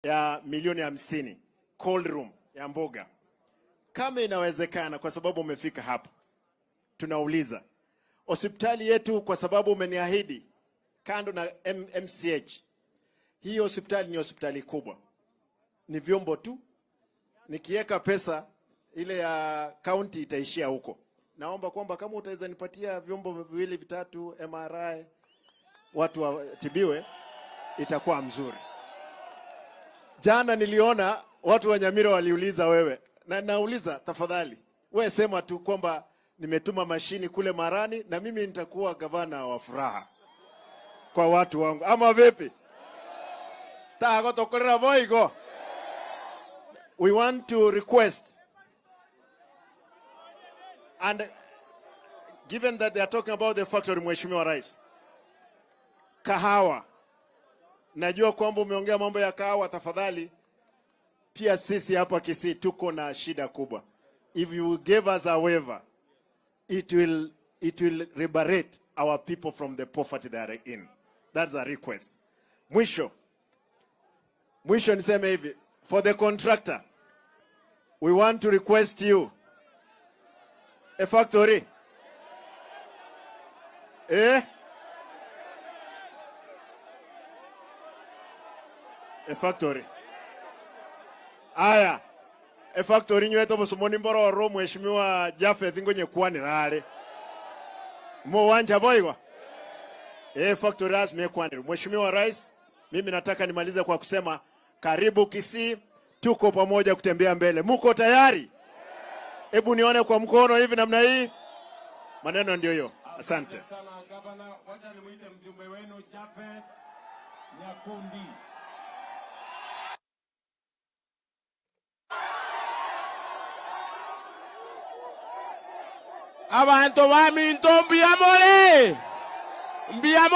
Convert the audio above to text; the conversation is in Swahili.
Ya milioni 50, cold room ya mboga. Kama inawezekana, kwa sababu umefika hapa, tunauliza hospitali yetu, kwa sababu umeniahidi kando na MCH, hii hospitali ni hospitali kubwa, ni vyombo tu. Nikiweka pesa ile ya county itaishia huko. Naomba kwamba kama utaweza nipatia vyombo viwili vitatu, MRI, watu watibiwe, itakuwa mzuri. Jana niliona watu wa Nyamira waliuliza wewe, na nauliza tafadhali, wewe sema tu kwamba nimetuma mashini kule Marani na mimi nitakuwa gavana wa furaha kwa watu wangu, ama vipi? Tagotokorera boigo. We want to request, and given that they are talking about the factory, Mheshimiwa Rais, kahawa, najua kwamba umeongea mambo ya kahawa, tafadhali pia sisi hapa Kisii tuko na shida kubwa. If you give us a waiver, it will liberate our people from the poverty they are in. That's a request. Mwisho, mwisho niseme hivi, for the contractor, we want to request you a factory. Eh? A factory. Aya, e factory nywete obosomoni mbororo Mheshimiwa Japheth ngonye kwanirare. Mo wanja boigwa. E factory rasmi ekwanire. Mheshimiwa Rais, mimi nataka nimalize kwa kusema karibu Kisii, tuko pamoja kutembea mbele. Muko tayari? Hebu nione kwa mkono hivi namna hii. Maneno ndio hiyo. Asante. Sana gavana, wacha nimuite mjumbe wenu Japheth Nyakundi. Abantu ba minto mbiyamore mbiyamore.